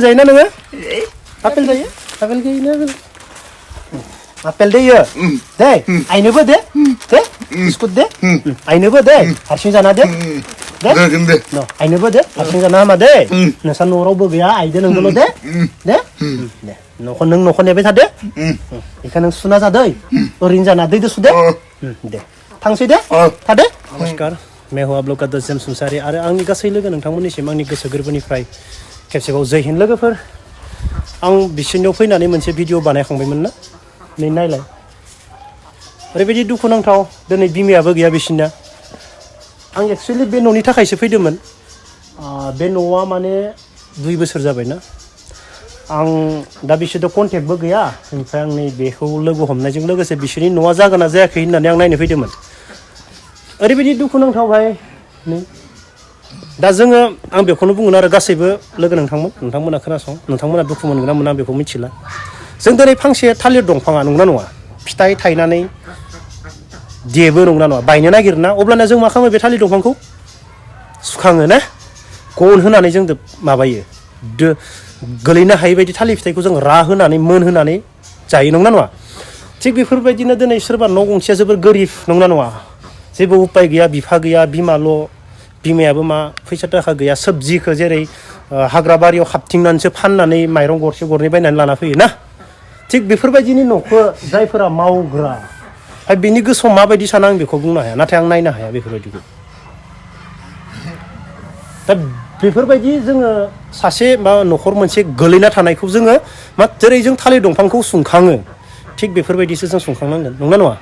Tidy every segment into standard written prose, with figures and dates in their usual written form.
जायोना नोङो आपेल जायो आपेल गैया आपेल दे दे आइनोबो दे दे बिस्कुट दे आइनोबो दे हारसिं जाना दे दे आइनोबो दे हारसिं जाना हामा दे नोंसा न' रावबो गैया आइदो नोंदोल' दे दे दे न'खौ नों न'खौ नेबाय थादो बेखौ नों सुना जादो ओरैनो जाना दैदो सुदो दे थांसै दे थादो नमस्कार मेहुआ ब्लगा दसेम सुसारि आरो आंनि गासै लोगो नोंथांमोननिसिम आंनि गोसो गोरबोनिफ्राय खेबसेबाव जय हिन्द लोगोफोर आं बिसोरनियाव फैनानै मोनसे भिडिअ बानायखांबायमोन ना नै नायलाय ओरैबायदि दुखुनांथाव दिनै बिमायाबो गैया बिसोरना आं एक्सुवेलि बे न'नि थाखायसो फैदोंमोन बे न'आ माने 2 बोसोर जाबायना आं दा बिसोरथ' कन्टेक्टबो गैया ओमफ्राय आं नै बेखौ लोगो हमनायजों लोगोसे बिसोरनि न'आ जागोन ना जायाखै होननानै आं नायनो फैदोंमोन ओरैबायदि दुखुनांथाव भाई नै दा जोङो आं बेखौनो बुंगोन आरो गासैबो लोगो नोंथांमोना खोनासं नोंथांमोना दुखु मोनगोन ना मोना आं बेखौ मिथिला जों दिनै फांसे थालिर दंफाङा नंगौना नङा फिथाइ थायनानै देबो नंगौना नङा बायनो नागिरोना अब्लाना जों मा खालामो बे थालिर दंफांखौ सुखाङो ना गन होनानै जों माबायो गोलैनो हायै बायदि थालिर फिथाइखौ जों रा होनानै मोनहोनानै जायो नंगौना नङा थिग बेफोरबायदिनो दिनै सोरबा न' गंसेया जोबोर गोरिब नंगौना नङा जेबो उपाय गैया बिफा गैया बिमाल' बिमायाबो मा फैसा थाखा गैया सबजिखौ जेरै हाग्रा बारियाव हाबथिंनानैसो फाननानै माइरं गरसे गरनै बायनानै लाना फैयो ना थिग बेफोरबायदिनि न'खौ जायफोरा मावग्रा बेनि गोसोआव माबायदि सानो आं बेखौ बुंनो हाया नाथाय आं नायनो हाया बेफोरबायदिखौ दा बेफोरबायदि जोङो सासे मा न'खर मोनसे गोलैना थानायखौ जोङो मा जेरै जों थालिर दंफांखौ सुंखाङो थिग बेफोरबायदिसो जों सुंखांनांगोन नंगौना नङा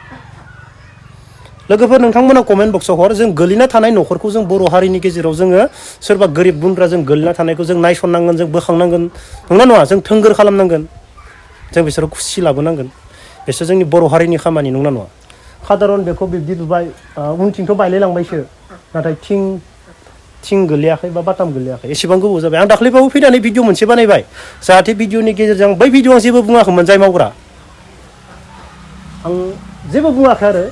लोगोफोर नोंथांमोना कमेन्ट बक्सआव हर जों गोलैना थानाय न'खरखौ जों बर' हारिनि गेजेराव जोङो सोरबा गोरिब गुन्द्रा जों गोलैना थानायखौ जों नायसननांगोन जों बोखांनांगोन नंगौना नङा जों थोंगोर खालामनांगोन जों बिसोरखौ खुसि लाबोनांगोन बिसोर जोंनि बर' हारिनि खामानि नंगौना नङा खादारन बेखौ बिब्दि नुबाय उनथिंथ' बायलायलांबायसो नाथाय थिं गोलैयाखै बा बाटाम गोलैयाखै एसेबां गोबाव जाबाय आं दाख्लैबाबो फैनानै भिडिअ मोनसे बानायबाय जाहाथे भिडिअनि गेजेरजों बै भिडिअआव जेबो बुङाखैमोन जाय मावग्रा आं जेबो बुङाखै आरो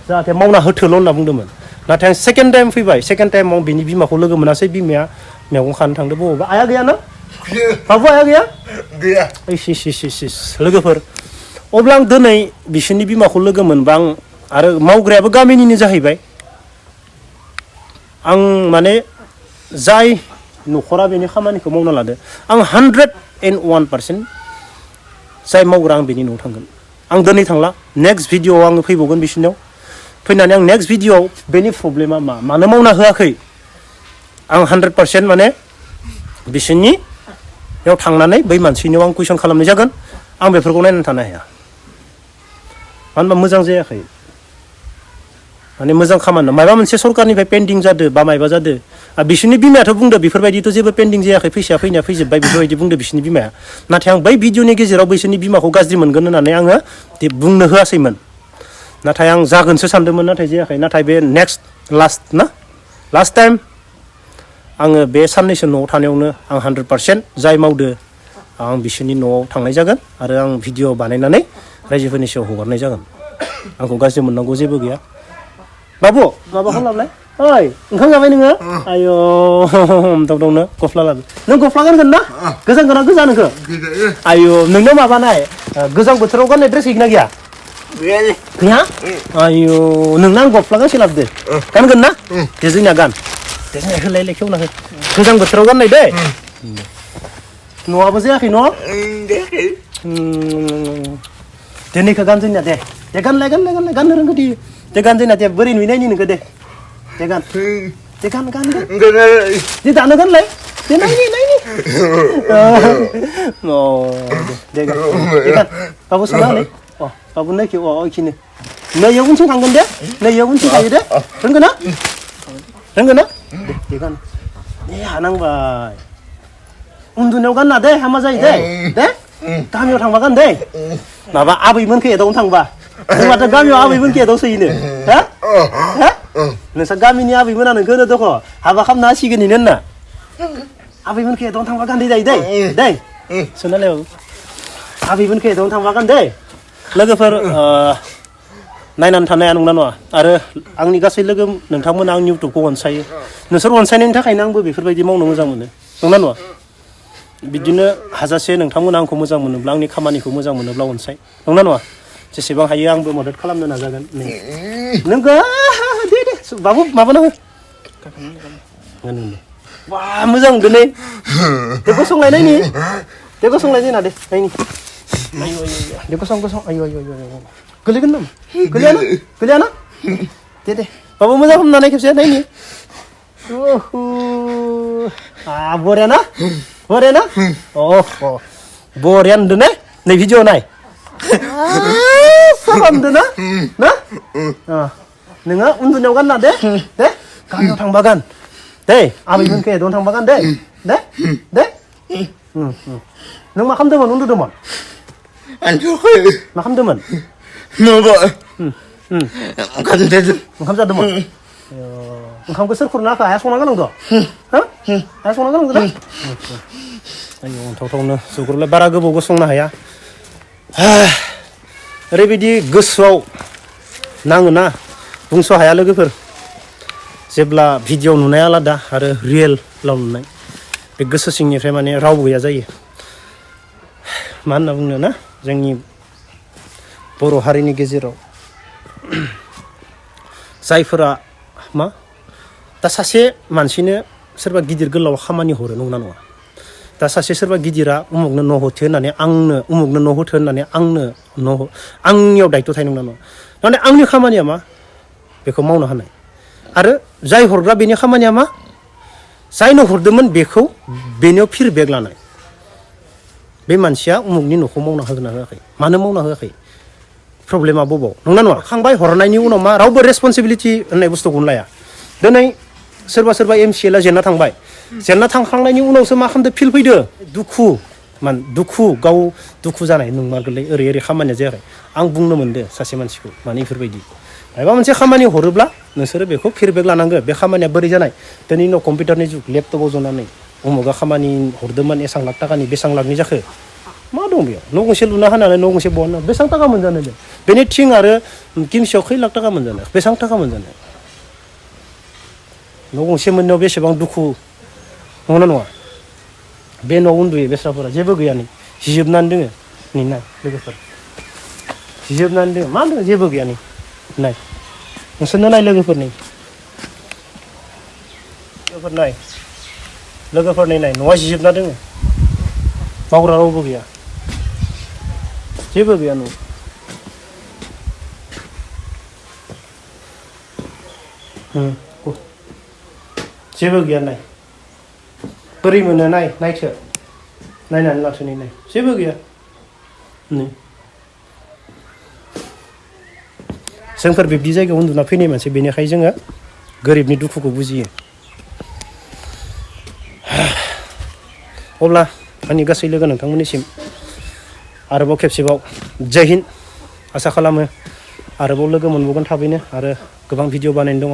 जाहाथे मावना होथोल' होनना बुंदोंमोन नाथाय आं सेकेन्ड टाइम फैबाय सेकेन्ड टाइमाव बिनि बिमाखौ लोगो मोनासै बिमाया मैगं खानो थांदों बबावबा आया गैया ना बाबु आया गैया गैया लोगोफोर अब्ला आं दिनै बिसोरनि बिमाखौ लोगो मोनबा आं आरो मावग्रायाबो गामिनिनो जाहैबाय आं माने जाय न'खरा बेनि खामानिखौ मावना लादो आं 101% जाय मावग्रा आं बेनि न'आव थांगोन आं दिनै थांला नेक्स्ट भिडिअआव आङो फैबावगोन बिसोरनियाव फैनानै आं नेक्स्ट भिडिअआव बेनि प्रब्लेमा मानो मावना होआखै आं 100% माने बिसोरनियाव थांनानै बै मानसिनियाव आं कुइसन खालामनाय जागोन आं बेफोरखौ नायनानै थानो हाया मानो होनबा मोजां जायाखै माने मोजां खामानि माबा मोनसे सरकारनिफ्राय पेन्डिं जादो बा मायबा जादो बिसोरनि बिमायाथ' बुंदो बेफोरबायदिथ' जेबो पेन्डिं जायाखै फैसाया फैनाया फैजोब्बाय बेफोरबायदि बुंदो बिसोरनि बिमाया नाथाय आं बै भिडिअनि गेजेराव बैसोरनि बिमाखौ गाज्रि मोनगोन होननानै आङो बुंनो होआसैमोन नाथाय आं जागोनसो सानदोंमोन नाथाय जायाखै नाथाय बे नेक्स्ट लास्ट टाइम आङो बे साननैसो न'आव थानायावनो आं 100% जाय मावदो आं बिसोरनि न'आव थांनाय जागोन आरो आं भिडिअ बानायनानै रायजोफोरनि सायाव हगारनाय जागोन आंखौ गाज्रि मोननांगौ जेबो गैया बाबु माबाखौ लाबलाय ओइ ओंखाम जाबाय नोङो आयौ दावदावनो गस्ला लाबो नों गस्ला गानगोन ना गोजां गोना गोजा नोंखो आयौ नोंनो माबानाय गोजां बोथोराव गाननाय ड्रेस गैगोना गैया गैया आयौ नोंनो आं गस्ला गांसे लाबोदो गानगोन ना दे जोंनिया गान दे जोंनिया होलाय लेखेवना हो गोजां बोथोराव गाननाय दे न'आबो जायाखै न' दिनैखौ गान जोंनिया दे गानलाय गाननो रोंगौ दे गान जोंना दे बोरै नुनायनि नोंखौ दे गान दे दानो गानलाय दे नायनि दे गान बाबु सोना होलाय बाबु नैखि इखिनो नैयाव उनथिं थांगोन दे नैयाव उनथिं थायो दे रोंगोन ना दे गान दे हानांबाय उन्दुनायाव गानना दे हामा जायो दे गामियाव थांबा गान दे माबा आबैमोनखौ एदावनो थांबा जोंहाथ' गामियाव आबैमोनखौ एदावसोयोनो नोंसा गामिनि आबैमोना नोंखौ होनो दख' हाबा खालामना होसिगोन इनो होनना आबैमोनखौ एदावनो थांबा गान जायो दे सोनालाय आबैमोनखौ एदावनो थांबा गान दे लोगोफोर नायनानै थानाया नंना नङा आरो आंनि गासै लोगो नोंथांमोना आंनि इउटुबखौ अनसायो नोंसोर अनसायनायनि थाखायनो आंबो बेफोरबायदि मावनो मोजां मोनो नंना नङा बिदिनो हाजासे नोंथांमोना आंखौ मोजां मोनोब्ला आंनि खामानिखौ मोजां मोनोब्ला अनसाय नंना नङा जेसेबां हायो आंबो मदद खालामनो नाजागोन नोंगो दे बाबु माबाना हो बा मोजां मोनदों नै दे गसंलायनायनि दे गसंलायनाय ना दे नायनि आयु दे गसं आयु गोलैगोन नामा गोलैयाना दे बाबु मोजां हमनानै खेबसे नायनि बरियाना बरिया नुदों ने नै भिडिअ नाय खालामदों ना नोङो उन्दुनायाव गानना दे गामियाव थांबा गान दे आबैमोनखौ एदन थांबा गान दे नों मा खालामदोंमोन उन्दुदोंमोन मा खालामदोंमोन ओंखाम जादोंमोन ओंखामखौ सोर खुरना होखा आया संना गालांदो आया संना गालांदो ना आयौ अन्थावथावनो जुग्रुलाय बारा गोबावबो संनो हाया ओरैबायदि गोसोआव नाङोना बुंस' हाया लोगोफोर जेब्ला भिडिअ नुनाय आलादा आरो रियेलाव नुनाय बे गोसो सिंनिफ्राय माने राव गैया जायो मा होनना बुंनो ना जोंनि बर' हारिनि गेजेराव जायफोरा मा दा सासे मानसिनो सोरबा गिदिर गोलाव खामानि हरो नंगौना नङा दा सासे सोरबा गिदिरा उमुगनो न' होथो होननानै आंनो उमुगनो न' होथो होननानै आंनो आंनियाव दायथ' थायो नंगौना नङा माने आंनि खामानिया मा बेखौ मावनो हानाय आरो जाय हरग्रा बेनि खामानिया मा जायनो हरदोंमोन बेखौ बेनियाव फिडबेक लानाय बे मानसिया उमुगनि न'खौ मावना होगोन ना होआखै मानो मावना होआखै प्रब्लेमा बबाव नंना नङा खांबाय हरनायनि उनाव मा रावबो रेसपन्सिबिलिटि होननाय बुस्थुखौनो लाया दिनै सोरबा एमसिएलआ जेनना थांबाय जेनना थांखांनायनि उनावसो मा खालामदो फिल फैदो दुखु गाव दुखु जानाय नंमारगोलै ओरै खामानिया जायाखै आं बुंनो मोनदो सासे मानसिखौ माने इफोरबायदि माबा मोनसे खामानि हरोब्ला नोंसोरो बेखौ फिडबेक लानांगो बे खामानिया बोरै जानाय दिनै न' कम्पिउटारनि जुग लेपटपाव जनानै उमुगा खामानि हरदोंमोन एसां लाख थाखानि बेसां लाखनि जाखो मा दं बेयाव न' गंसे लुना होनानै न' गंसे बहनना बेसेबां थाखा मोनजानो जों बेनि थिं आरो किमसेयाव खै लाख थाखा मोनजानो बेसेबां थाखा मोनजानो न' गंसे मोननायाव बेसेबां दुखु नंगौना नङा बे न' उन्दुयो बेस्राफोरा जेबो गैया नै जिजोबनानै दोङो नै नाय लोगोफोर जिजोबनानै दोङो मा होनदों जेबो गैया नै नाय नोंसोरनो नाय लोगोफोर नाय न'आ जिजोबना दोङो मावग्रा रावबो गैया जेबो गैया न' जेबो गैया नाय बोरै मोनो नायथो नायनानै लाथो नाय जेबो गैया नै जोंफोर बिब्दि जायगायाव उन्दुना फैनाय मानसि बेनिखायनो जोङो गोरिबनि दुखुखौ बुजियो अब्ला आंनि गासै लोगो नोंथांमोननिसिम आरोबाव खेबसेबाव जय हिन्द आसा खालामो आरोबाव लोगो मोनबावगोन थाबैनो आरो गोबां भिडिअ बानायनो दङ